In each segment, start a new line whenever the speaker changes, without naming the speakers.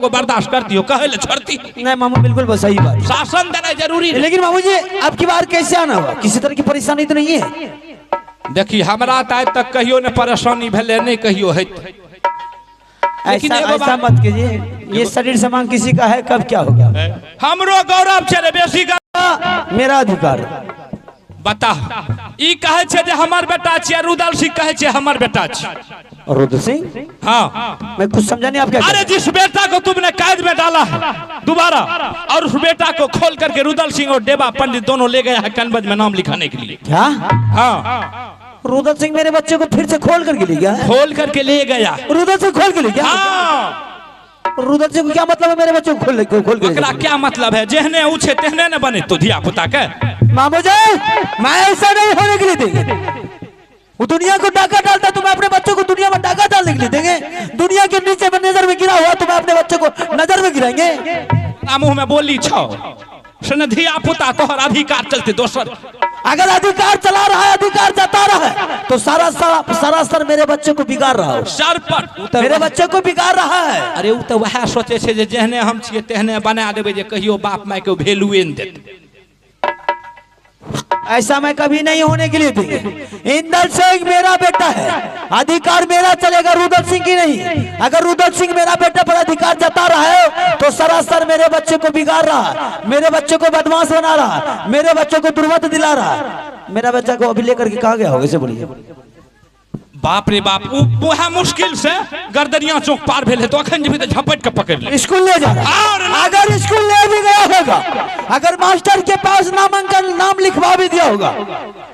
को बर्दाश्त करती हो, कहे ले छोड़ती हो।
नहीं मामू बिल्कुल बस सही बात।
शासन देना जरूरी है।
लेकिन मामू जी अब की बार कैसे आना हुआ, किसी तरह की परेशानी तो नहीं है?
देखी हमरा त आइ तक कहियो ने परेशानी भेले, नहीं कहियो है। लेकिन
ऐसा
एगो
ऐसा
बात-
मत कीजिए, ये शरीर समान किसी का है, कब क्या होगा।
हमरो गौरव छै रे, बेसी गौरव।
मेरा अधिकार।
बता, ई कहै छै जे हमर बेटा छियै, रुदल सिंह कहै छै हमर बेटा छियै।
रुदल सिंह?
हाँ।
मैं कुछ समझा नहीं, आप क्या
अरे
कह रहे हैं?
जिस बेटा को तुमने कैद में डाला है दोबारा, और उस बेटा को खोल करके रुदल सिंह और देवा पंडित दोनों ले गया है कनबज में नाम लिखाने के लिए।
क्या?
हाँ।
रुदल सिंह मेरे बच्चे को फिर से खोल करके ले गया?
खोल करके ले गया।
रुदल सिंह खोल के ले गया?
हाँ।
रुदल सिंह को क्या मतलब है मेरे बच्चे को खोल के ले
ओकरा
गया?
क्या मतलब है, जेहने ऊ छै तेहने ने बने तो धिया पुता के।
मामू जी मैं ऐसा नहीं होने के लिए देंगे। वो दुनिया को डाका डालता तो मैं अपने बच्चों को दुनिया में डाका डालने के लिए देंगे। दुनिया के नीचे में नजर में गिरा हुआ तो मैं अपने बच्चे को नजर में गिराएंगे।
मुंह में बोली छो से न धिया पुता तोहर अधिकार चलते दोसर।
अगर अधिकार चला रहा है, अधिकार जता रहा है, तो सारा सारा सरासर मेरे बच्चे को बिगाड़ रहा है।
सर पर
मेरे बच्चे को बिगाड़ रहा है।
अरे वो तो वह सोचे छे जे जेहने हम छिए तेहने बना देबे जे कहियो बाप माय के वैल्यूए न देते।
ऐसा मैं कभी नहीं होने के लिए देंगे। इंदल सिंह मेरा बेटा है, अधिकार मेरा चलेगा, रुदल सिंह की नहीं। अगर रुदल सिंह मेरा बेटा पर अधिकार जता रहा है तो सरासर मेरे बच्चे को बिगाड़ रहा है, मेरे बच्चे को बदमाश बना रहा है, मेरे बच्चे को दुर्मत दिला रहा है। मेरा बच्चा को अभी लेकर के कहाँ गया होगा, इसे बोलिए।
बाप रे बाप, वह मुश्किल से गर्दनिया चौक पार भेल तो अखन जेबी तो झपट के पकड़ ले।
स्कूल ले जा रहा।
और
अगर स्कूल ले भी गया होगा, अगर मास्टर के पास नामांकन नाम लिखवा भी दिया होगा,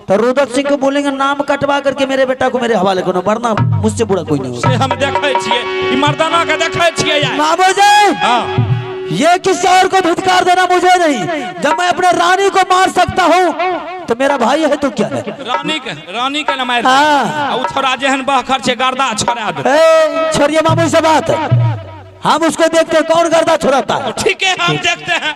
तो रुदल सिंह को बोलेंगे नाम कटवा करके मेरे बेटा को मेरे हवाले करो, वरना मुझसे बुरा कोई नहीं होगा।
से हम देखे छिए, ई मर्दाना के देखे छिए यार।
मामू जी
हाँ।
ये किसी और को धिक्कार देना मुझे नहीं। जब मैं अपने रानी को मार सकता हूँ तो मेरा भाई है तो क्या है।
रानी के न मार।
हाँ।
उ छोरा जेहन बहखर छे गर्दा छोड़ा दे।
ए, छोड़िए मामू से बात, हम उसको देखते हैं कौन गर्दा छोड़ाता है।
ठीक है हम देखते हैं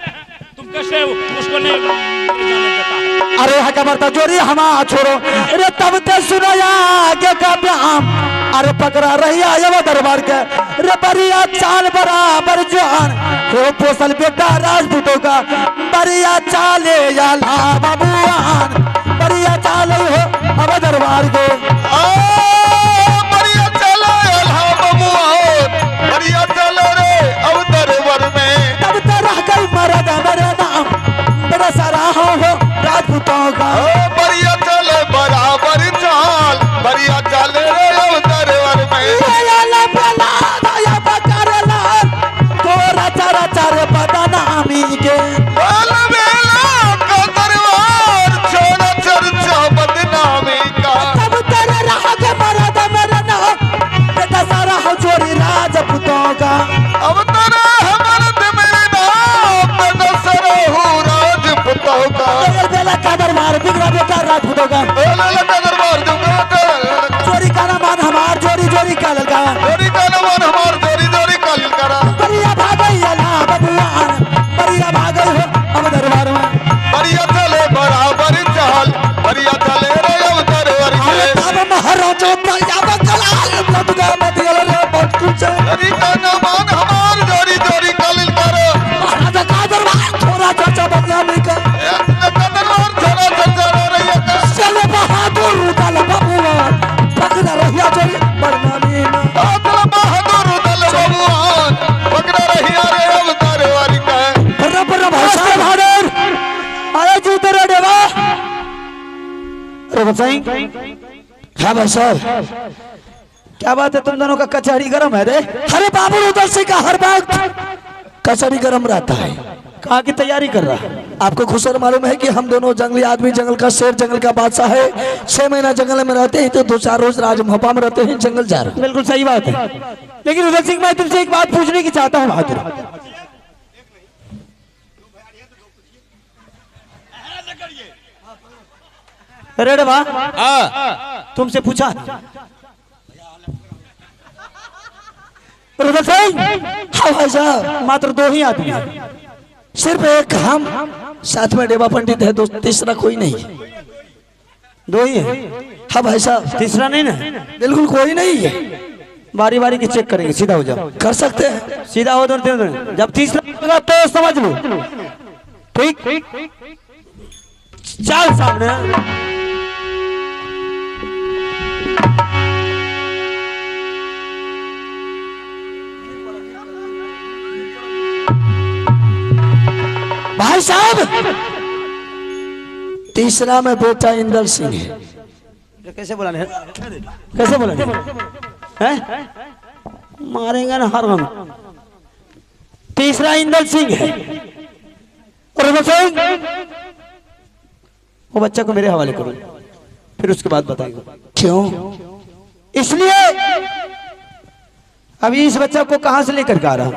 तुम कैसे उसको नहीं जाने देता है।
अरे हका मरता जोरी हमा छोड़ो, अरे तब ते सुनो या आगे का ब्याम, अरे पकड़ा रही आया दरबार के, रे बरिया चाल बराबर जान, हो पोसल बेटा राजपूतों का, बरिया चाले या ला बाबूआन, बरिया चाले हो अब दरबार के।
बरिया चाले ला बाबूआन, बरिया चाले रे अब दरबार में।
तब तो रह गई मरद मेरे नाम, बड़ा सारा हो राजपूतों का।
बरिया चाले बराबर चाल, बरिया चाले रे अब दरबार में।
चोरी का मान हमार, जोरी जोरी का ललका,
चोरी का मान हमार, जोरी जोरी का ललका।
बरिया भागई अला बबुआन, बरिया भागई हो अब दरबार में।
बरिया चले बराबर चाल, बरिया चले रे अब दरबार में।
अरे तब महाराजा बरिया बकलाल लुट गया मत गल रे बहुत कुछ।
चोरी का मान हमार, जोरी जोरी का ललका।
महाराजा का दरबार थोड़ा चर्चा बदनामी का,
दरबार थोड़ा चर्चा रो रही है।
चले बहादुर दल बबुआन, पकड़ा रहिया जोरी बदनामी में।
बहादुर दल बबुआन, पकड़ा रहिया रे अब दरबार का।
बराबर भाषा भाडर आया जूते रे देवा। अरे बताइए
हाँ भाई साहब
क्या बात है, तुम दोनों का कचहरी गर्म है रे।
अरे बाबू रुदल सिंह का हर वक्त कचहरी गर्म रहता है।
कहाँ की तैयारी कर रहा है?
आपको खुशर मालूम है कि हम दोनों जंगली आदमी, जंगल का शेर, जंगल का बादशाह है। 6 महीना जंगल में रहते हैं तो 2-4 रोज राजमहपा में रहते हैं, जंगल जा रहे हैं।
बिल्कुल सही बात है। लेकिन रुदल सिंह मैं तुमसे एक बात पूछने की चाहता हूँ बहादुर। अरे वाह, तुमसे पूछा रुदल सिंह?
हाँ भाई साहब,
मात्र 2 ही आदमी हैं,
सिर्फ एक हम, साथ में देवा पंडित है, दो, तीसरा कोई नहीं।
2 ही है?
हाँ भाई साहब,
तीसरा नहीं ना?
बिल्कुल कोई नहीं है।
बारी बारी की चेक करेंगे। सीधा हो जाओ।
कर सकते हैं।
सीधा हो दोनों तीनों। जब तीसरा तो समझ लो। ठीक, चल सामने।
भाई साहब, तीसरा में बेटा इंदल सिंह है।
कैसे बोलाने, कैसे बोलाने हैं? मारेंगे ना हर हम। तीसरा इंदल सिंह है और वो बच्चा को मेरे हवाले करो, फिर उसके बाद बताएंगे।
क्यों?
इसलिए अभी इस बच्चा को कहां से लेकर के आ रहा हूं?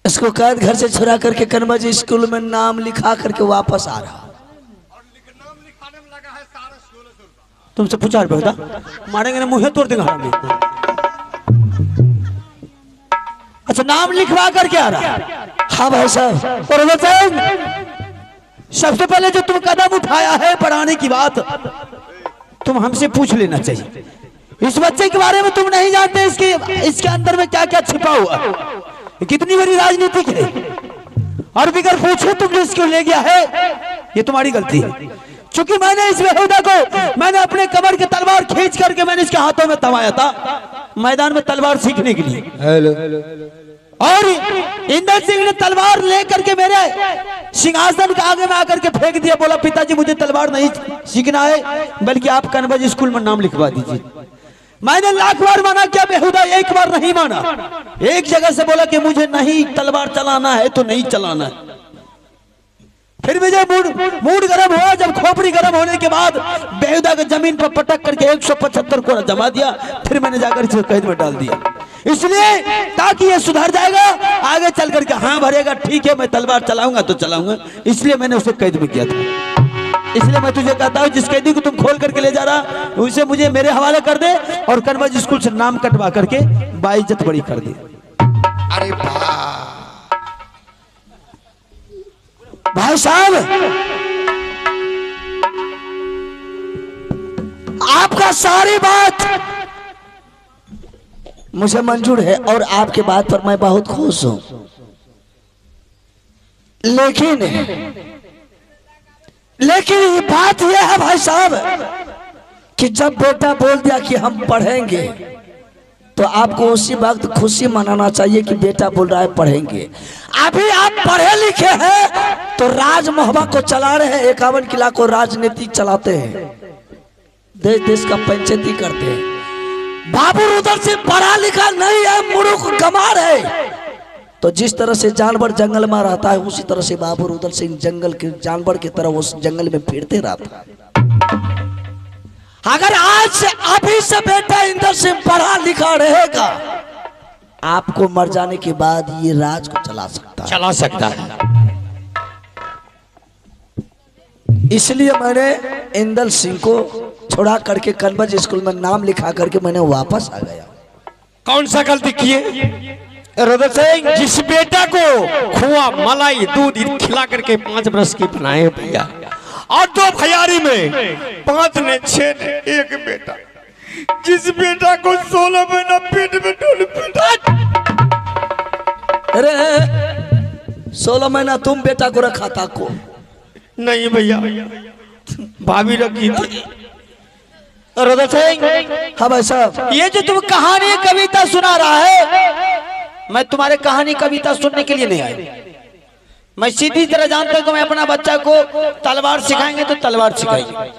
इसको कैद घर से छुड़ा करके कन्नौज स्कूल में नाम लिखा करके वापस आ रहा।
तुमसे पूछा रुपये मारेंगे ना मुंह तोड़ देंगे हरामी। अच्छा, नाम लिखवा करके आ रहा।
हाँ भाई साहब।
और सबसे पहले जो तुम कदम उठाया है पढ़ाने की बात, तुम हमसे पूछ लेना चाहिए। इस बच्चे के बारे में तुम नहीं जानते, इसके इसके अंदर में क्या क्या छिपा हुआ है, कितनी बड़ी राजनीतिक है। और बिगर पूछे तुम जो इसको ले गया है, ये तुम्हारी गलती है। क्योंकि मैंने इस बेहुदा को, मैंने अपने कमर के तलवार खींच करके मैंने इसके हाथों में थमाया था मैदान में तलवार सीखने के लिए।
हेलो।
और इंदर सिंह ने तलवार लेकर के मेरे सिंहासन के आगे में आकर के फेंक दिया। बोला पिताजी मुझे तलवार नहीं सीखना है, बल्कि आप कन्नौज स्कूल में नाम लिखवा दीजिए। मैंने लाख बार माना क्या बेहुदा, एक बार नहीं माना। एक जगह से बोला कि मुझे नहीं तलवार चलाना है तो नहीं चलाना है। फिर भी जब मूड गर्म हुआ, जब खोपड़ी गर्म होने के बाद बेहुदा को जमीन पर पटक करके 175 कोड़ा जमा दिया। फिर मैंने जाकर इसे कैद में डाल दिया, इसलिए ताकि ये सुधर जाएगा, आगे चल करके हाँ भरेगा, ठीक है मैं तलवार चलाऊंगा तो चलाऊंगा। इसलिए मैंने उसे कैद में किया था। इसलिए मैं तुझे कहता हूँ, जिस कैदी को तुम खोल करके ले जा रहा उसे मुझे मेरे हवाले कर दे और कन्नौज स्कूल से नाम कटवा करके बाइज्जत बड़ी कर दे।
अरे
भाई साहब, आपका सारी बात मुझे मंजूर है और आपके बात पर मैं बहुत खुश हूं, लेकिन लेकिन ये बात यह है भाई साहब कि जब बेटा बोल दिया कि हम पढ़ेंगे तो आपको उसी वक्त खुशी मनाना चाहिए कि बेटा बोल रहा है पढ़ेंगे। अभी आप पढ़े लिखे हैं तो राजमहबा को चला रहे हैं, 51 किला को राजनीति चलाते हैं, देश देश का पंचायती करते हैं। बाबू रुदल सिंह पढ़ा लिखा नहीं है, मुरुख गमार है। तो जिस तरह से जानवर जंगल में रहता है उसी तरह से बाबू रुदल सिंह जंगल के जानवर की तरह उस जंगल में फिरते रहता है। अगर आज से अभी से बेटा इंदर सिंह पढ़ा लिखा रहेगा, आपको मर जाने के बाद ये राज को चला सकता है,
चला सकता है।
इसलिए मैंने इंदल सिंह को छोड़ा करके कन्नौज स्कूल में नाम लिखा करके मैंने वापस आ गया।
कौन सा गलती किए
रुदल सिंह?
जिस बेटा को खोआ मलाई दूध खिला करके 5 वर्ष की बनाए भैया, और 2 भैयारी में 5 ने 6 ने 1 बेटा, जिस बेटा को 16 महीना पेट में ढोल पीटा।
अरे 16 महीना तुम बेटा को रखा था को?
नहीं भैया, भाभी रखी थी।
रुदल सिंह,
हाँ भाई साहब,
ये जो तुम कहानी कविता सुना रहा है, मैं तुम्हारे कहानी कविता सुनने के लिए नहीं आया। मैं सीधी तरह जानता हूं कि मैं अपना बच्चा को तलवार सिखाएंगे तो तलवार सिखाएंगे,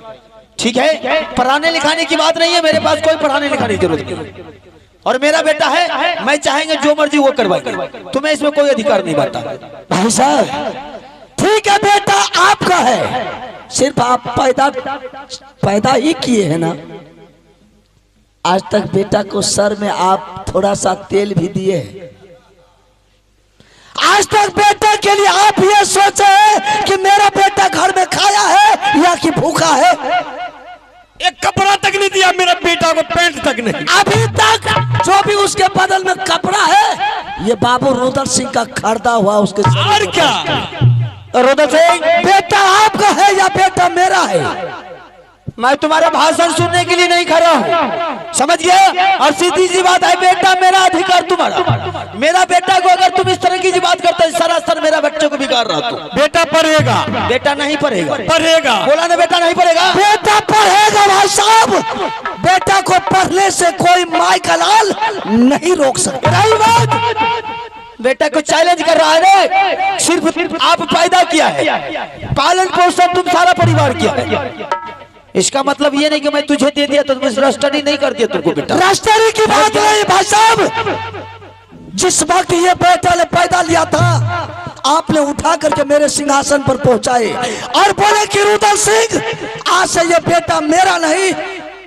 ठीक है। पढ़ाने लिखाने की बात नहीं है, मेरे पास कोई पढ़ाने लिखाने की जरूरत नहीं। और मेरा बेटा है, मैं चाहेंगे जो मर्जी वो करवाएंगे, तुम्हें इसमें कोई अधिकार नहीं बनता।
भाई साहब ठीक है, बेटा आपका है, सिर्फ आप पैदा पैदा ही किए हैं ना। आज तक बेटा को सर में आप थोड़ा सा तेल भी दिए हैं? आज तक बेटे के लिए आप ये सोचे हैं कि मेरा बेटा घर में खाया है या कि भूखा है?
एक कपड़ा तक नहीं दिया मेरा बेटा को, पैंट तक नहीं।
अभी तक जो भी उसके बदल में कपड़ा है ये बाबू रुदल सिंह का खरीदा हुआ उसके।
और क्या
रुदल सिंह,
बेटा आपका है या बेटा मेरा है?
मैं तुम्हारा भाषण सुनने के लिए नहीं खड़ा हूं। समझ गया? और सीधी सी बात है, बेटा मेरा अधिकार तुम्हारा। मेरा बेटा को अगर तुम इस तरह की बात करते हो, सरासर मेरा बच्चों को बिगाड़ रहा तुम।
बेटा पढ़ेगा।
बेटा नहीं पढ़ेगा।
पढ़ेगा।
बोला ना, बेटा नहीं पढ़ेगा।
बेटा पढ़ेगा भाई साहब, बेटा को पढ़ने से कोई माई का लाल नहीं रोक सकता।
रही बात, बेटा को चैलेंज कर रहा है रे। सिर्फ आप पैदा किया है, पालन पोषण तुम सारा परिवार किया है, इसका मतलब ये नहीं कि मैं तुझे दे दिया तो तुम स्टडी नहीं कर दिया तुमको बेटा।
राष्ट्रीय की बात नहीं भाई साहब, जिस वक्त ये बेटा ने पैदा लिया था, आपने उठा करके मेरे सिंहासन पर पहुंचाए और बोले कि रुदल सिंह, आज से ये बेटा मेरा नहीं,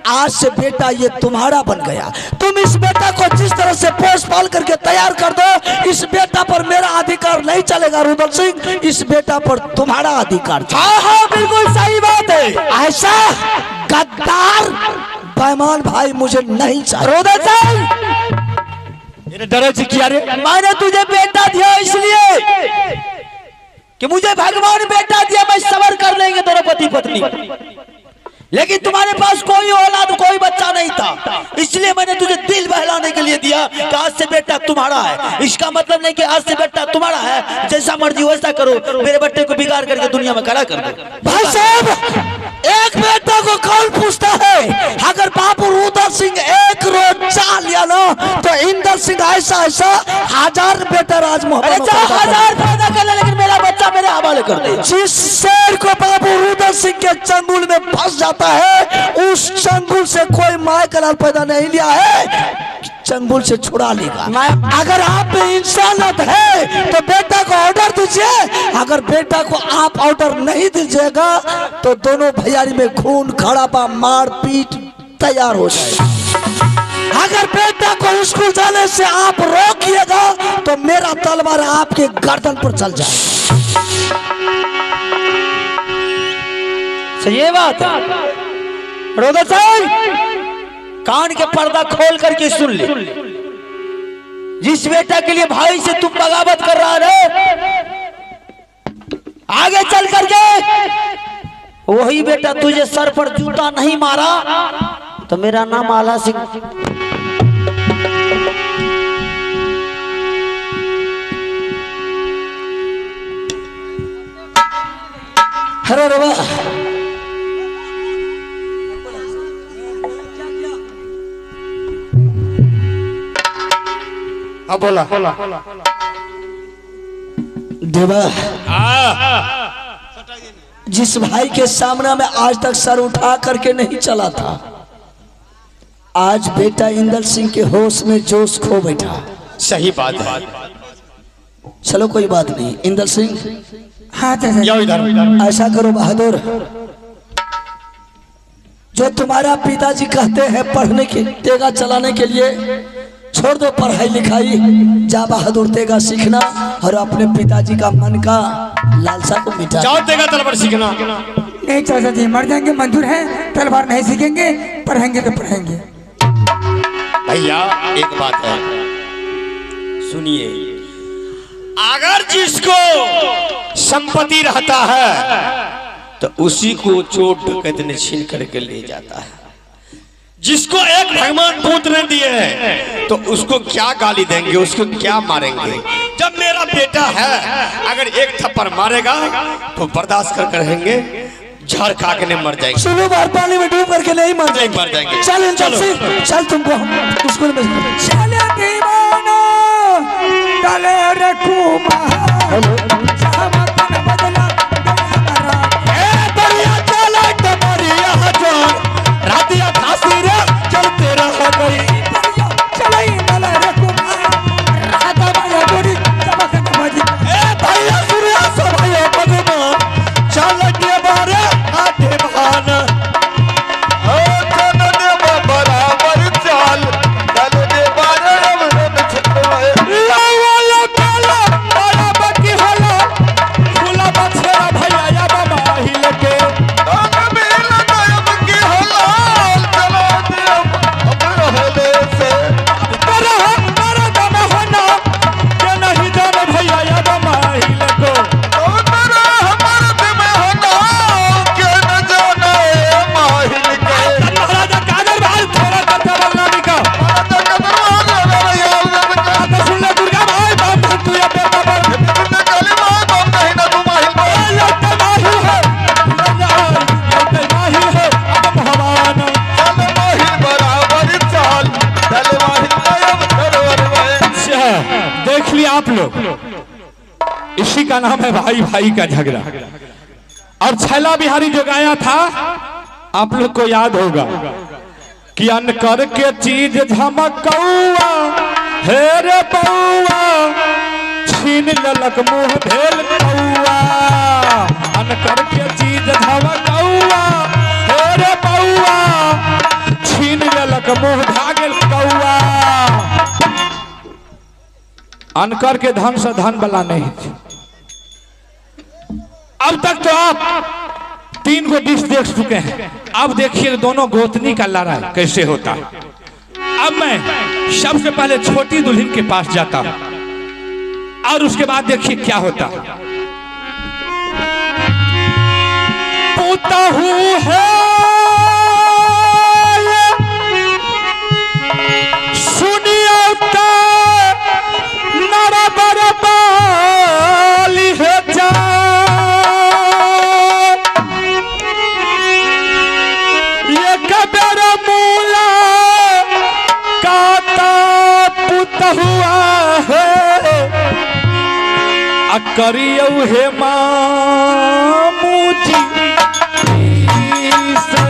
आज से बेटा ये तुम्हारा बन गया। तुम इस बेटा को जिस तरह से पोस पाल करके तैयार कर दो, इस बेटा पर मेरा अधिकार नहीं चलेगा रुदल सिंह, इस बेटा पर तुम्हारा अधिकार।
हाँ हाँ, बिल्कुल सही बात है।
ऐसा गद्दार बेईमान भाई मुझे नहीं चाहिए।
रुदल सिंह,
डरे से किया रे?
मैंने तुझे बेटा दिया इसलिए कि मुझे भगवान बेटा दिया, मैं सबर कर लेंगे दोनों पति पत्नी, लेकिन तुम्हारे पास कोई औलाद कोई बच्चा नहीं था, इसलिए मैंने तुझे दिल बहलाने के लिए दिया कि आज से बेटा तुम्हारा है। इसका मतलब नहीं कि आज से बेटा तुम्हारा है, जैसा मर्जी वैसा करो, मेरे बच्चे को बिगाड़ करके दुनिया में खड़ा कर दो।
भाई साहब, एक बेटा को कौन पूछता है? अगर बाबू रुदल सिंह एक रोज चाह लिया ना, तो इंदर सिंह ऐसा ऐसा हजार बेटा राजमोहन
अरे चाहे हजार पैदा कर ले, लेकिन मेरा बच्चा मेरे हवाले कर दे।
जिस शेर को बाबू रुदल सिंह के चंगुल में फंस जाता है, उस चंगुल से कोई माँ का लाल पैदा नहीं लिया है, चंगुल से छुड़ा लेगा। अगर आप में इंसानियत है तो बेटा को ऑर्डर दीजिए, अगर बेटा को आप ऑर्डर नहीं दीजिएगा तो दोनों भैयारी में खून खराबा मार पीट तैयार हो जाएगा। अगर बेटा को स्कूल जाने से आप रोकिएगा तो मेरा तलवार आपके गर्दन पर चल जाएगा।
सही बात है। रुदल सिंह, कान के पर्दा खोल करके सुन ले, जिस बेटा के लिए भाई से तुम बगावत कर रहा है, आगे चल करके वही बेटा तुझे सर पर जूता नहीं मारा तो मेरा नाम आला सिंह।
हरे रवा,
अब बोला
देवा, जिस भाई के सामने में आज तक सर उठा करके नहीं चला था, आज बेटा इंदर सिंह के होश में जोश खो बैठा।
सही बात है।
चलो कोई बात नहीं इंदर सिंह।
हाँ चाचा।
इधर
ऐसा करो बहादुर, जो तुम्हारा पिताजी कहते हैं पढ़ने के, तेगा चलाने के लिए, छोड़ दो पढ़ाई लिखाई, जा बहादुर तेगा सीखना और अपने पिताजी का मन का लालसा को मिटा।
जाओ तेगा तलवार सीखना।
नहीं चाचा जी, मर जाएंगे मंजूर है, तलवार नहीं सीखेंगे, पढ़ेंगे तो पढ़ेंगे।
भैया एक बात है, सुनिए, अगर जिसको संपत्ति रहता है तो उसी को चोट डकैत ने छीन करके ले जाता है। जिसको एक भगवान पुत्र ने दिए हैं तो उसको क्या गाली देंगे, उसको क्या मारेंगे। जब मेरा बेटा है, अगर एक थप्पड़ मारेगा तो बर्दाश्त कर रहेंगे, झाड़ खा के नहीं मर जाएंगे।
सुनो, बार पानी में डूब करके नहीं मर
जाएंगे, मर जाएंगे।
चल चलो, चल तुमको हम स्कूल में
चले दीवाना डाले
बराबर चाल।
आप लोग, इसी का नाम है भाई भाई का झगड़ा। और छैला बिहारी जो गाया था आप लोग को याद होगा कि अन कर के चीज झमकौआ हे रे बउआ, छीन ललक मुंह भेल कौआ। अन कर के चीज झमकौआ हे रे बउआ, छीन ललक मुंह भागल कौआ। अनकर के धन से धन वाला नहीं। अब तक तो आप 3 गो डिश देख चुके हैं, अब देखिए दोनों गोतनी का लड़ाई कैसे होता है। अब मैं सबसे पहले छोटी दुल्हन के पास जाता हूं और उसके बाद देखिए क्या होता है। पूता हूं है सुनियो नर बरबाली है जा, ये कबर मूला काता पुत हुआ है, करियो हे मामू जी से।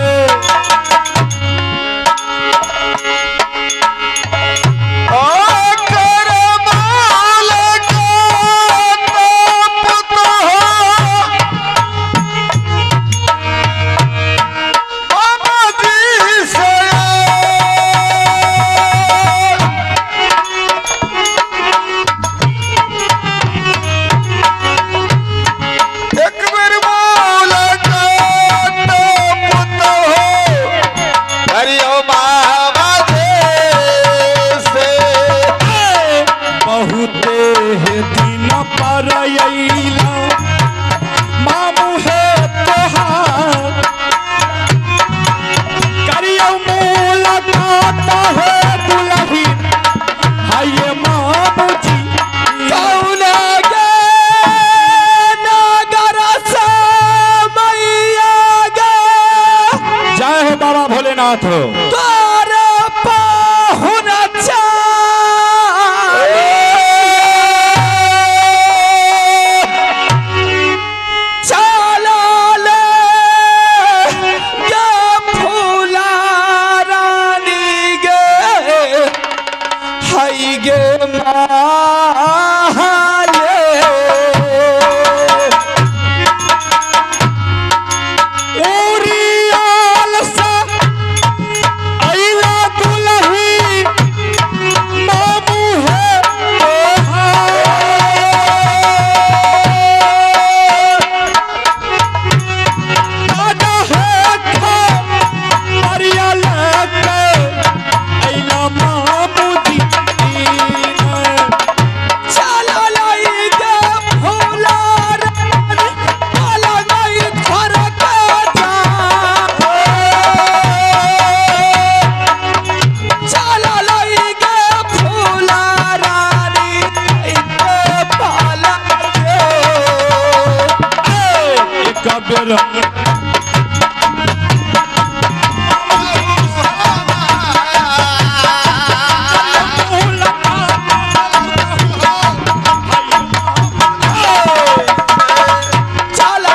चल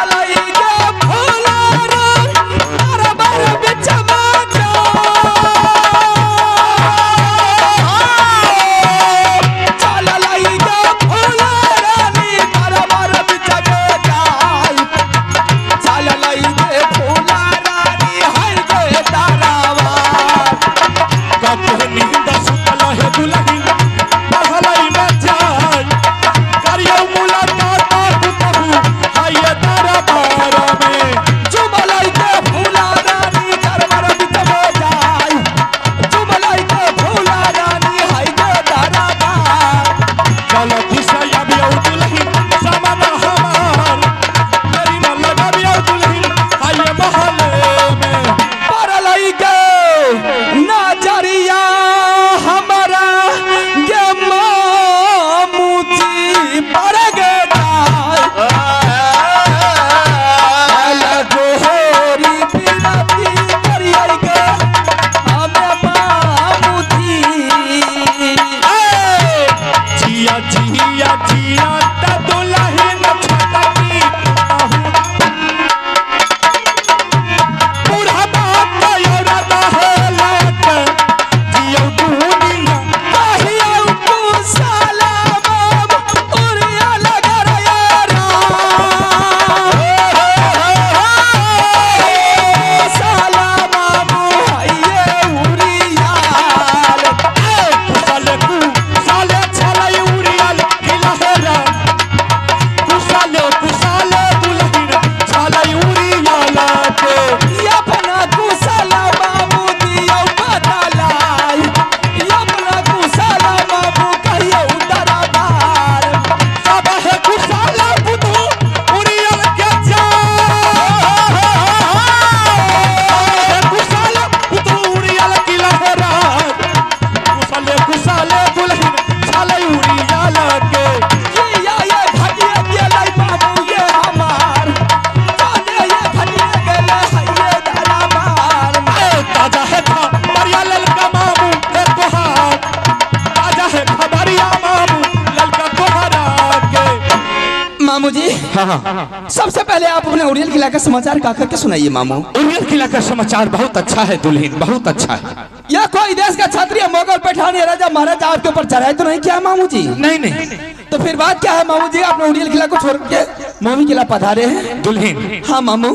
जिया त दुलहिन छोटकी पुतहु बुढ़बा कयोरदा हे लक जियौ दुनिया
कहियो कुशला बाब उरिया लगा रे राम। साला बाबू हइये उरियाल।
कुशल कुशल छलै उड़ियल गिलहरा कुशल कुशल दुलहिन छलै उड़ियल के
अपना कुशला बाबू दियौ बदलाई। अपना कुशला बाबू कहियो दरबार।
सब है कुशल बुधु उड़ियल के जान कुशल बुधु उड़ियल गिलहरा कुशल कुशल दुलहिन छलै उड़ियल के
किया ये घटिया गेलै बाबू ये हमार। जाने ये घटिया गेलै हइये दरबार।
ताजा है खबरिया ललका मामू है तोहार ताजा है खबरिया मामू ललका तोहरा के
मामू जी,
हाँ हाँ,
सबसे पहले आप अपने उड़ियल किला का समाचार का करके सुनाइए मामू।
उड़ियल किला का समाचार बहुत अच्छा है दुल्हन, बहुत अच्छा है।
यह कोई देश का क्षत्रिय मुगल पठान राजा महाराजा आपके ऊपर चढ़ाए तो नहीं क्या मामू जी?
नहीं नहीं।
तो फिर बात क्या है मामू जी, आपने उड़ियल किला को छोड़ के मोमी किला पधारे हैं?
दुल्हन,
हाँ मामू।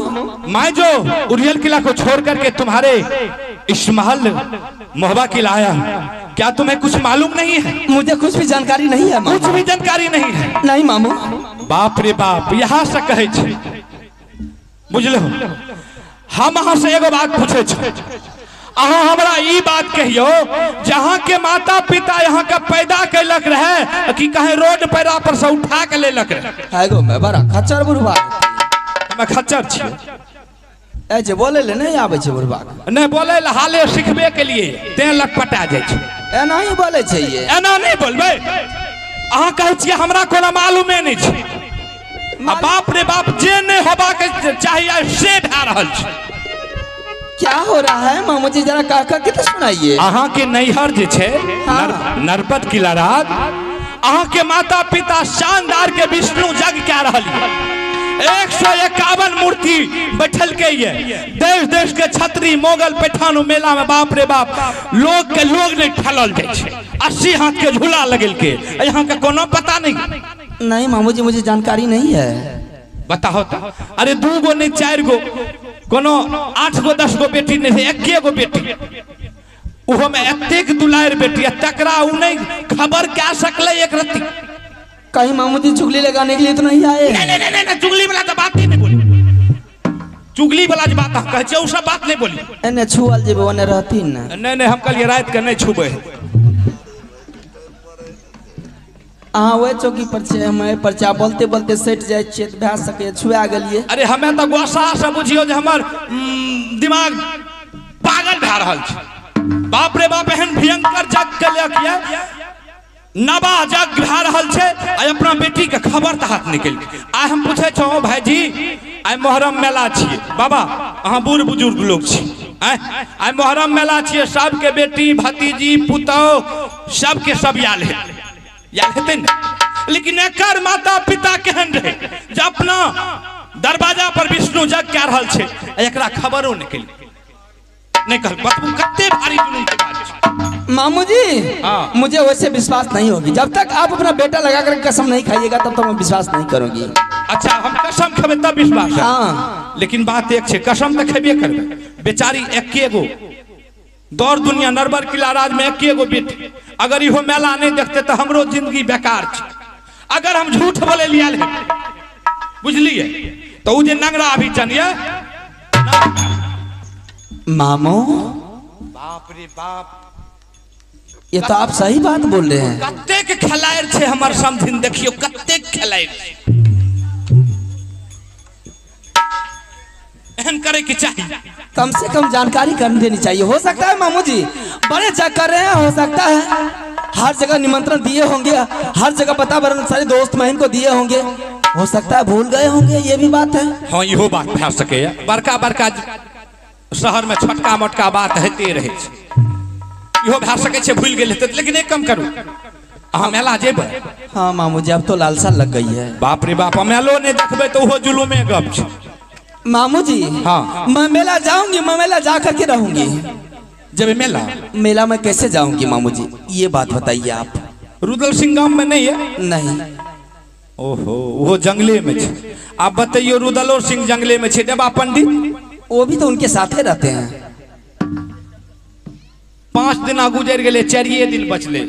मैं जो उड़ियल किला को छोड़ करके तुम्हारे इस महल मोहबा किला आया हूँ, क्या तुम्हें कुछ मालूम नहीं है?
मुझे कुछ भी जानकारी नहीं है मामू।
कुछ भी जानकारी नहीं है?
नहीं मामू।
बाप रे बाप, यहाँ से कहे छे बुझलो, हम अहाँ से एगो बात पूछे छे, अहाँ हमरा ई बात कहियो, जहाँ के माता पिता यहाँ के पैदा कैलक रहे कि कहीं रोड पैरा पर से उठा के लेलक रहे?
है गो मैं बड़ा खच्चर बुढ़वा।
हमे खच्चर छियै।
ए जे बोले ले नहीं आबै छै बुढ़वा के।
नहीं बोले ले, हाले सिखबे के लिए तें लटपटा जाइ छै।
एना ही बोले छै ये।
एना नहीं बोलबै। अहाँ कहै छियै हमरा कोनो मालूमे नहि छै। आ बाप रे बाप, जे नहि होबाक चाहिए से भए रहल छै।
क्या हो रहा है मामू जी, जरा कह कह के तो सुनाइए।
अहाँ के नैहर जे छै
हाँ।
नरपत किला राज, अहाँ के माता पिता शानदार के विष्णु जग कए रहल ये। 151 मूर्ति बैठल के ये देश देश के छत्री मोगल पैठान मेला में बाप रे बाप लोग के लोग नहीं ठलल जाइ छै। 80 हाथ के झूला लगल के, यहाँ के कोनो पता नहीं।
नहीं मामू जी, मुझे जानकारी नहीं है।
बताओ तो, अरे 2 गो नहीं 4 गो, कोनो 8 गो 10 गो बेटी नहीं, 1 गो बेटी, उहो में एतेक दुलार बेटी, तकरा उ नहीं खबर क्या सकले एक रत्ती।
कहीं मामू जी चुगली लगाने के लिए तो नहीं आए?
नहीं नहीं नहीं नहीं, चुगली वाला तो बात ही नहीं बोली, चुगली वाला जो बात कहै छै उ सब बात नहीं बोली।
एने छुअल जेबे ओने रहती ना।
नहीं नहीं, हम कहलिए रात के नहीं छुबे।
अहाँ वही चौकी पर छे, हम एहि पर छे, बोलते बोलते सटि जाइ छियै तऽ भए सकैए छुआ गेलियै।
अरे हमें तऽ गोसा से बुझियौ जे हमर दिमाग पागल भए रहल छै। बाप रे बाप, एहन भयंकर जग के लऽ के नवा जग भए रहल छै, आ अपना बेटी के खबर तऽ हाथ निकलि गेल। आइ हम पूछै छौं भाईजी, आइ मोहर्रम मेला छियै, बाबा अहाँ बूढ़ बुजुर्ग लोग छी, आइ मोहर्रम मेला छियै, सबके बेटी भतीजी पुतोह सबके सब आयल हेतै, आयल हेतै ने? लेकिन एकर माता पिता केहन रहे जे अपना दरवाजा पर विष्णु जग कए रहल छै, एकरा खबरो निकलि नहीं कहल। बतबू कते भारी जुलूम के बात छै।
मामू जी,
हाँ।
मुझे वैसे विश्वास नहीं होगी, जब तक आप अपना बेटा लगा कर कसम नहीं खाइएगा तब तक मैं विश्वास नहीं करूंगी।
अच्छा, हम कसम खेबै तब विश्वास।
हाँ।
लेकिन बात एक छै, कसम तऽ खेबे करबै। बेचारी एके गो दौड़ दुनिया नरवर किला राज में एके गो बेटी, अगर इहो मेला नहीं देखते तो हमरो जिंदगी बेकार छै। अगर हम झूठ बोले लिया बुझलिए तो उ जे नंगरा अभी चनिए।
मामू,
बाप रे बाप,
ये तो आप सही बात बोल रहे हैं।
कतेक खेलायर छै हमर समधिन, देखियो कतेक खेलायर छै। एहन करे के चाहिए,
कम से कम जानकारी कर देनी चाहिए। हो सकता है मामू जी बड़े चेक कर रहे हैं, हो सकता है हर जगह निमंत्रण दिए होंगे, हर जगह पता बरन सारे दोस्त महीन को दिए होंगे, हो सकता है भूल गए होंगे, ये भी बात है।
हाँ, इहो बात भए सके। बड़का बड़का शहर में छोटका मोटका बात हेते रहे छै, इहो भए सकै छै भूल गेल हेतै। लेकिन एक काम करू, अहाँ मेला जेबै?
हाँ मामू जी, अब तो लालसा लग गई है।
बाप रे बाप, मेलो नहीं देखबै तो वो जुलूमे गप छै।
मामू जी
हाँ,
मैं मेला जाऊंगी, मैं मेला जा करके रहूंगी।
जब मेला
मेला में कैसे जाऊंगी मामू जी, ये बात बताइए आप।
रुदल सिंह गांव में नहीं है?
नहीं।
ओहो, वो जंगले में छे। आप बताइए रुदलो सिंह जंगले में छे, देवा पंडित
वो भी तो उनके साथे रहते हैं।
5 दिन गुजर गए, 4 दिन बचले।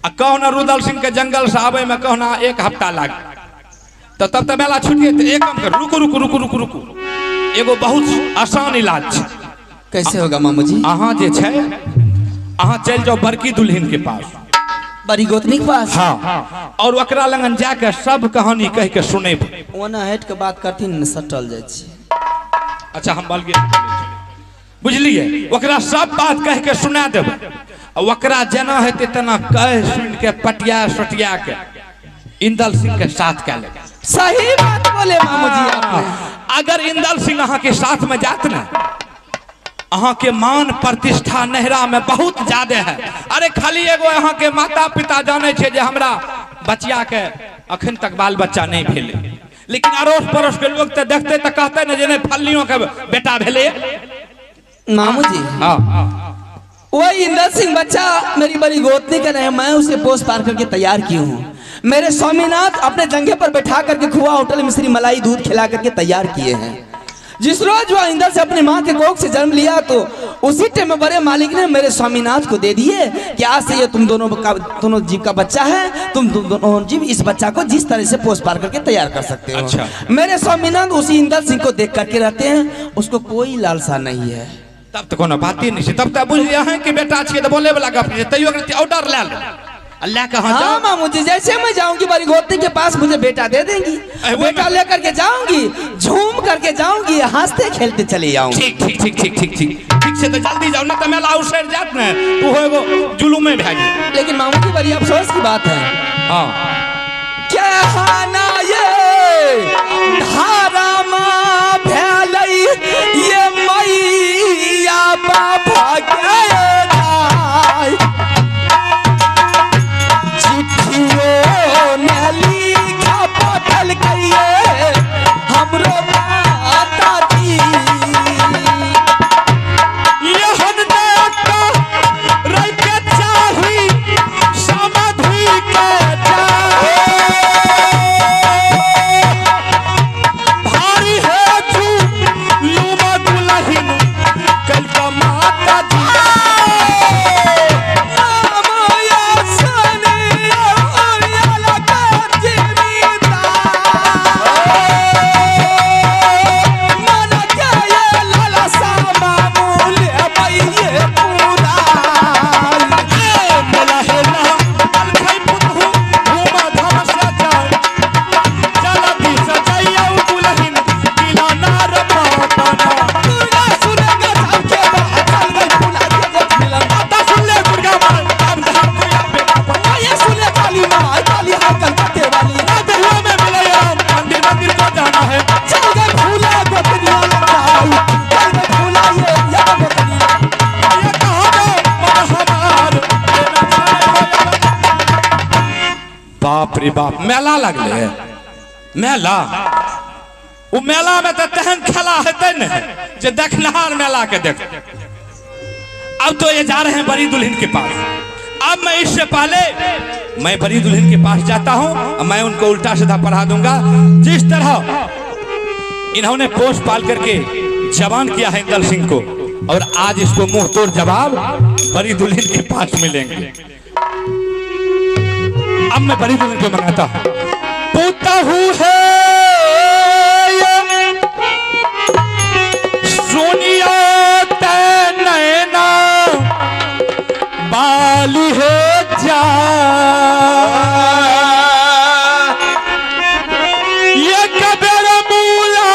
आ कहना रुदल सिंह के जंगल से आवे में कहना 1 हफ्ता लाग, तो तब तक मेला छूट गए। एक काम कर, रुकू रुकू रुकू रुकू रुकू, एगो बहुत आसान इलाज छे।
कैसे होगा मामू जी?
अहाँ जे छे, अहाँ चल जाओ बड़की दुल्हन के पास,
बड़ी गोतनी के पास।
हाँ, और ओकरा लगन जाके सब कहानी कह के सुनेब।
ओना हट के बात करथिन न सटल जाइ छी।
अच्छा हम बल गए, बुझलिए? ओकरा सब बात कह के सुना देब, ओकरा जेना हेतै तेना कह सुन के पटिया सटिया के इंदल सिंह के साथ कह लेगा।
सही बात बोले मामू जी आपने।
अगर इंदल सिंह अहाँ के साथ में जात ना, अहाँ के मान प्रतिष्ठा नहरा में बहुत ज्यादा है। अरे खाली एगो अहाँ के माता पिता जाने छे जे हमरा बचिया के अखन तक बाल बच्चा नहीं भेले, लेकिन अड़ोस पड़ोस के लोग तो देखते तो कहते न जे नहीं फल्लियों के बेटा भेले।
मामू जी
हाँ,
वही इंदल सिंह बच्चा मेरी बड़ी गोतनी का नहीं, मैं उसे पोस पार करके तैयार की हूँ। मेरे स्वामीनाथ अपने जंघे पर बैठा करके खुआ होटल मिश्री मलाई दूध खिला करके तैयार किए हैं। जिस रोज वह इंदल से अपनी माँ के कोख से जन्म लिया तो उसी टाइम में बड़े मालिक ने मेरे स्वामीनाथ को दे दिए कि आज से ये तुम दोनों का दोनों जीव का बच्चा है, तुम दोनों जीव इस बच्चा को जिस तरह से पोस पाल करके तैयार कर सकते हो।
अच्छा।
मेरे स्वामीनाथ उसी इंदल सिंह को देख करके रहते हैं, उसको कोई लालसा नहीं है।
तब तो कोनो बात ही नहीं, तब तो बुझ लिया है कि बेटा छियै तो बोले वाला गप छै, तैयो ऑर्डर ले ले अल्लाह कहाँ जाओ।
हाँ मामू जी, जैसे मैं जाऊंगी बड़ी गोतनी के पास मुझे बेटा दे देंगी, बेटा लेकर के जाऊंगी, झूम करके जाऊंगी, हंसते खेलते चले जाऊंगी।
ठीक ठीक ठीक ठीक ठीक ठीक ठीक से तो जल्दी जाओ ना तो मेला उसर जात ने तो होएगो जुलूम में भाग।
लेकिन मामू जी बड़ी अफसोस की बात है।
हां
क्या हाना ये धारा मां भेलई ये मैया बाबा के जाय हमरो माता जी
यहन देखा रह चाही समाधि के भारी है जुलूम दुल्हन कल का माता जी बाप रे बाप, मेला लगले मेला, वो मेला में तो तेहन खेला हेतै ने जे देखनिहार मेला के देख। अब तो ये जा रहे हैं बड़ी दुल्हन के पास। अब मैं इससे पहले मैं बड़ी दुल्हन के पास जाता हूं, मैं उनको उल्टा सीधा पढ़ा दूंगा। जिस तरह इन्होंने पोष पाल करके जवान किया है इंदल सिंह को, और आज इसको मुंह तोड़ जवाब बड़ी दुल्हन के पास मिलेंगे। अब मैं बड़ी दुल्हन को मंगाता हूं। पुतहू है सोनिया ते नैना बाली है जा ये कबेर मूला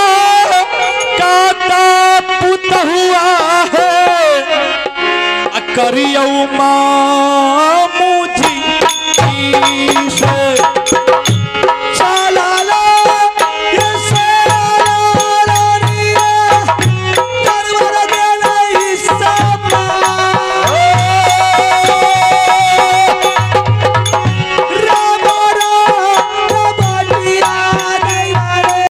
काता पुतहुआ है करियो माँ